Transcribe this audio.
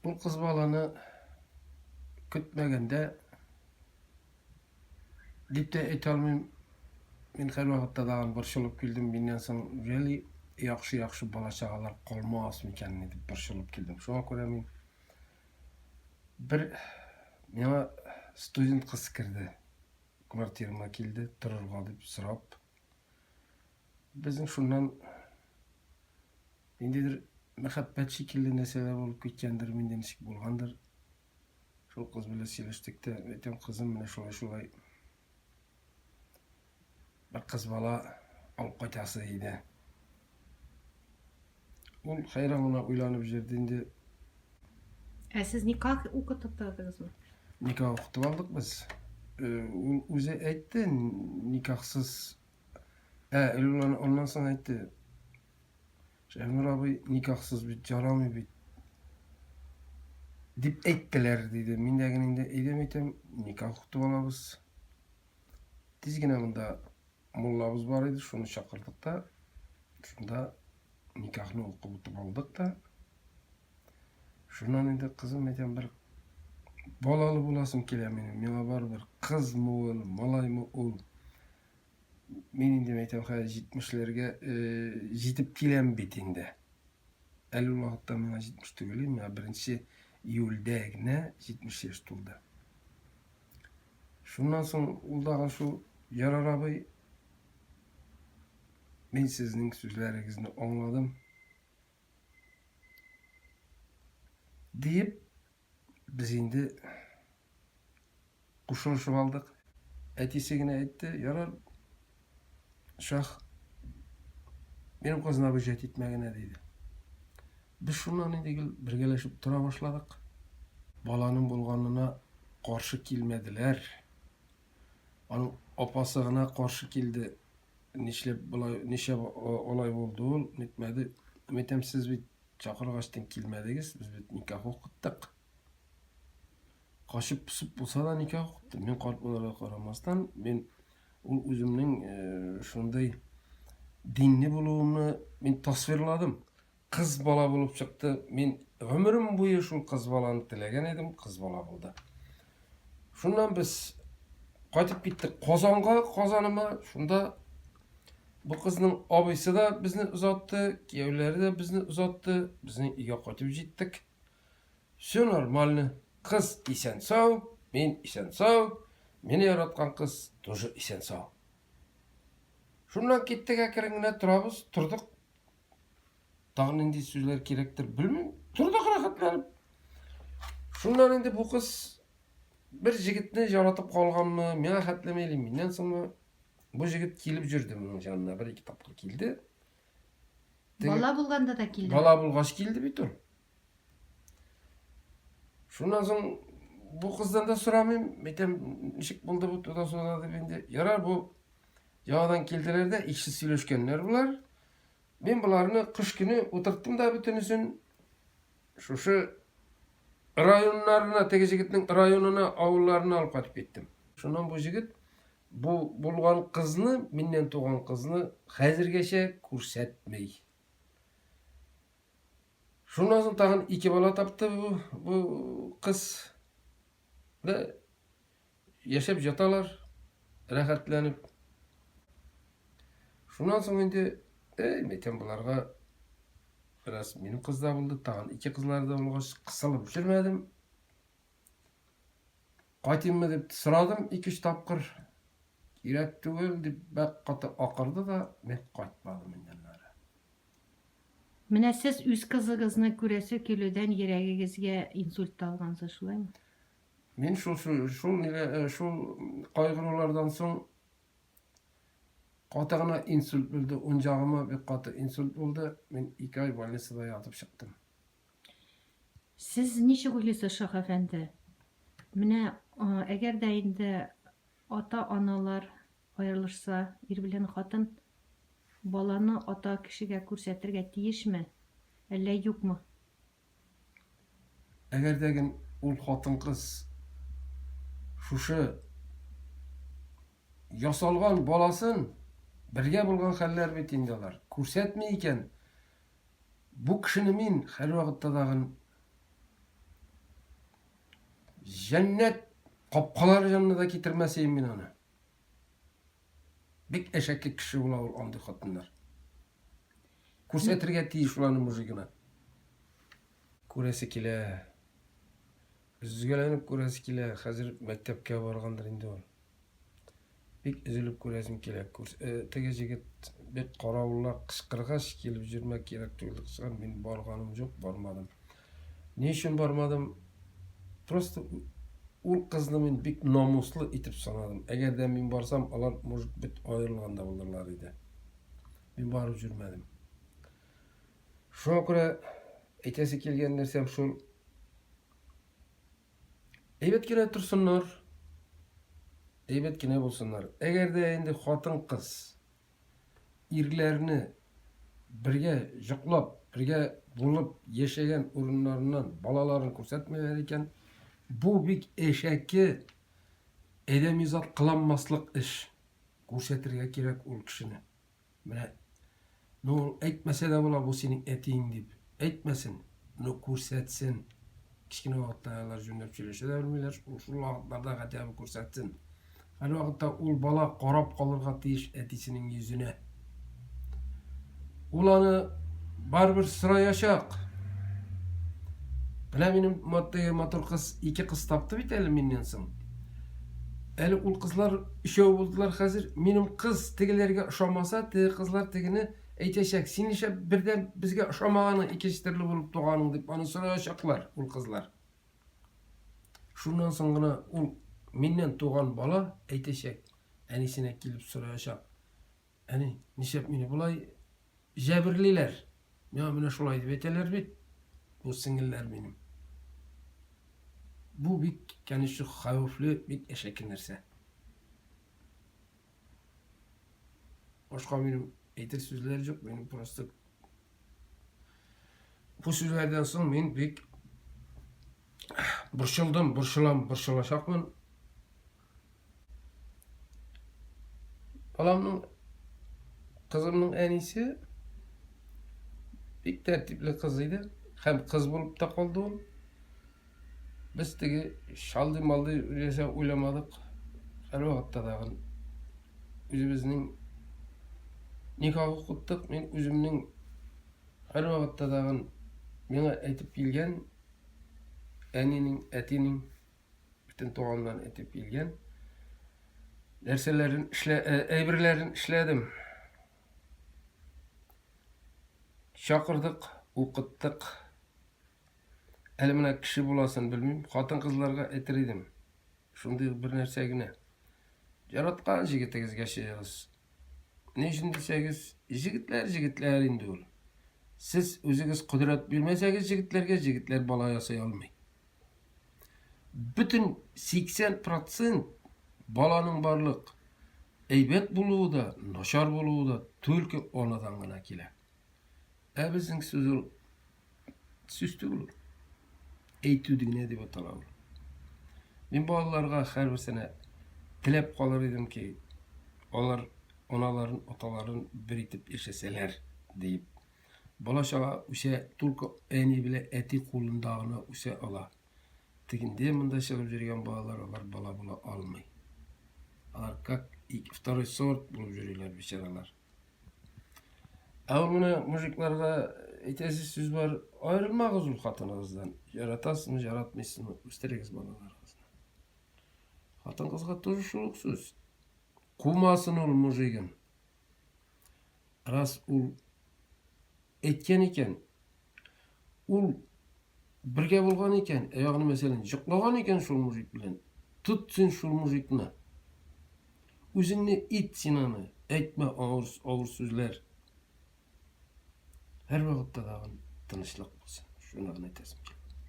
Ул кыз баланы көтмәгәндә дип тә әйтә алмыйм. Мин һәрвакытта тагын борчылып килдем. Миннән соң really яхшы-яхшы бала-чагалар калмас микәнни дип борчылып килдем. Шуңа күрә мин бер миңа студент кыз керде. Квартирама килде, торырга дип сорап. Безнең шуннан ниндидер мәхәббәт шикелле нәрсәләр булып киткәндер, миндә ничек булгандыр. Шул кыз белән сөйләштек тә, әйтәм, кызым, менә шулай-шулай бер кыз бала алып кайтасы иде. Ул хәйран гына уйланып җөрде инде. Ә сез никах укытып тордыгызмы? Никах укытып алдык без. Э, ул үзе әйтте, никахсыз. Ә, ул аннан соң әйтте. Шәһнур абый, никахсыз бит, ярамый бит. Дип әйттеләр, диде. Мин дә генә инде әйдәм әйтәм, никах укытып алабыз. Тиз генә монда Муллабыз бар иде, шуны чакырдык та, шунда никахны укып утып алдык та. Шуннан инде кызым әйтәм, бер балалы буласым килә минем. Миңа барыбер кызмы ул, малаймы ул. Мин инде әйтәм, хәзер 70-ләргә э, җитеп киләм бит инде. Әле ул вакытта миңа 70 түгел, миңа беренче июльдә генә 70 яшь тулды. Шуннан соң ул тагын шул, Ярар, абый, мин сезнең сүзләрегезне аңладым. Диеп, без инде кушылышып алдык. Әтисе генә әйтте, ярар, Шах, минем кызны обижать итмә генә, диде. Без шуннан инде гел бергәләшеп тора башладык. Баланың булганына каршы килмәделәр. Аның апасы гына каршы килде. Нишләп болай, ничә алай булды ул, нитмәде. Әйтәм, сез бит чакыргачтын килмәдегез, без бит никах укыттык. Качып посып булса да никах укыттым. Мин карт булырга карамастан, мин ул үземнең э, шундый динле булуымны мин тасвирладым. Кыз бала булып чыкты. Мин гомерем буе шул кыз баланы теләгән идем, кыз бала булды. Шуннан без кайтып киттек Казанга, Казаныма. Шунда бу кызның абыйсы да безне озатты, кияүләре дә безне озатты. Безнең өйгә кайтып җиттек. Все нормально. Кыз исән-сау, мин исән-сау, мине яраткан кыз тоже исән-сау. Шуннан киттек әкрен генә торабыз, тордык. Тагын нинди сүзләр кирәктер, белмим. Тордык рәхәтләнеп. Шуннан инде бу кыз бер җегетне яратып калганмы, миңа хәтлеме или миннән соңмы? Бу җегет килеп йөрде моның янына, бер-ике тапкыр килде. Бала булганда да килде. Бала булгач килде бит ул. Шуннан соң бу кыздан да сорамыйм, әйтәм, ничек булды бу туда-суда дип инде. Ярар, бу яңадан килделәр дә, икесе сөйләшкәннәр болар. Мин боларны кыш көне утырттым да бөтенесен шушы районнарына, теге җегетнең районына, авылларына алып кайтып киттем. Шуннан бу җегет бу булган кызны, миннән туган кызны хәзергәчә күрсәтми. Шуннан соң тагын ике бала тапты бу, бу кыз. Вә яшәп жаталар, рәхәтләнеп. Шуннан соң инде, әй, мәйтәм боларга бераз минем кыз да булды, тагын ике кызлары да булгач, кысылып йөрмәдем. Кайтыйммы дип сорадым ике-өч тапкыр. Кирәк түгел дип бәк каты акырды да, мин кайтмадым инде аннары. Менә сез үз кызыгызны күрәсе килүдән йөрәгегезгә инсульт та алгансыз, шулаймы? Мин шул шул шул нилә э, шул кайгырулардан соң каты гына инсульт булды. Уң җагыма бик каты инсульт булды. Мин 2 ай больницада ятып чыктым. Сез ничек уйлыйсыз, Шах әфәнде? Менә әгәр дә инде ата-аналар аерылышса, ир белән хатын баланы ата кешегә күрсәтергә тиешме, әллә юкмы? Әгәр дә ген ул хатын-кыз шушы ясалган баласын, бергә булган хәлләр бит инде алар, күрсәтми икән, бу кешене мин һәрвакытта тагын Җәннәт капкалары янына да китермәс идем мин аны. Бик әшәке кеше була ул андый хатыннар. Күрсәтергә тиеш ул аны мужигына. Күрәсе килә. Өзгәләнеп күрәсе килә. Хәзер мәктәпкә баргандыр инде ул. Бик өзелеп күрәсем килә. Э, теге җегет бик каравыллап кычкыргач, килеп җөрмәк кирәк түгел кычкырган. Мин барганым юк, бармадым. Ни өчен бармадым? Просто ул кызны мин бик намуслы итеп санадым. Әгәр дә мин барсам, алар, может быть, аерылган да булырлар иде. Мин барып җөрмәдем. Шуңа күрә әйтәсе килгән нәрсәм шул. Әйбәт кенә торсыннар. Әйбәт кенә булсыннар. Әгәр дә инде хатын-кыз ирләрне бергә йоклап, бергә булып яшәгән урыннарыннан балаларын күрсәтмиләр икән, бу бик әшәке, адәми зат кыланмаслык эш. Күрсәтергә кирәк ул кешене. Менә, ну ул әйтмәсә дә була, бу синең әтиең дип. Әйтмәсен, но күрсәтсен. Кечкенә вакытта алар җүнләп сөйләшә дә белмиләр, ул шул вакытларда хотя бы күрсәтсен. Һәр вакытта ул бала карап калырга тиеш әтисенең йөзенә. Ул аны барыбер сораячак. Менә минем теге матур кыз, ике кыз тапты бит әле миннән соң. Әле ул кызлар өчәү булдылар хәзер. Минем кыз тегеләргә ошамаса, теге кызлар тегене әйтәчәк, син нишләп бердән безгә ошамаганың, икенче төрле булып туганың дип аны сораячаклар ул кызлар. Шуннан соң гына ул миннән туган бала әйтәчәк, әнисенә килеп сораячак. Әни, нишләп мине болай җәберлиләр? Миңа менә шулай дип әйтәләр бит. Бу сеңелләр минем. Бу бик, конечно, хәвефле, бик әшәке нәрсә. Башка минем әйтер сүзләр юк, минем просто бу сүзләрдән соң мин бик борчылдым, борчылам, борчылачакмын. Баламның, кызымның әнисе бик тәртипле кыз иде. Һәм кыз булып та калды ул. Без теге шалдый-малдый нәрсә уйламадык. Һәр вакытта тагын үзебезнең никах укыттык. Мин үземнең һәр вакытта тагын миңа әйтеп килгән әнинең, әтинең бөтен туганнан әйтеп килгән нәрсәләрен эшлә, э, әйберләрен эшләдем. Чакырдык, укыттык. Әле менә кеше буласын белмим. Хатын-кызларга әйтер идем. Шундый бер нәрсә генә. Яраткан җегетегезгә чыгыгыз. Ни өчен дисәгез, җегетләр җегетләр инде ул. Сез үзегез кодрәт бирмәсәгез җегетләргә, җегетләр бала ясый алмый. Бөтен 80 процент баланың барлык әйбәт булуы да, начар булуы да только анадан гына килә. Ә безнең сүз ул сүз түгел ул. Әйтү генә дип атала ул. Мин балаларга һәрберсенә теләп калыр идем ки, алар аналарын, аталарын бер итеп яшәсәләр диеп. Бала-чага үсә, только әни белән әти кулында гына үсә ала. Тегенде монда чыгып йөргән балалар, алар бала була алмый. Алар как второй сорт булып йөриләр, бичаралар. Ә ул менә мужикларга әйтәсе сүз бар, аерылмагыз ул хатыныгыздан. Яратасызмы, яратмыйсызмы, үстерегез балаларыгызны. Хатын-кызга тоже шул ук сүз. Кумасын ул мужигын. Раз ул әйткән икән, ул бергә булган икән, ә ягъни мәсәлән, йоклаган икән шул мужик белән, тот син шул мужикны. Үзеңне ит син аны, әйтмә авыр, авыр сүзләр. Һәр вакытта тагын тынычлык булсын. Шуны гына әйтәсем килә.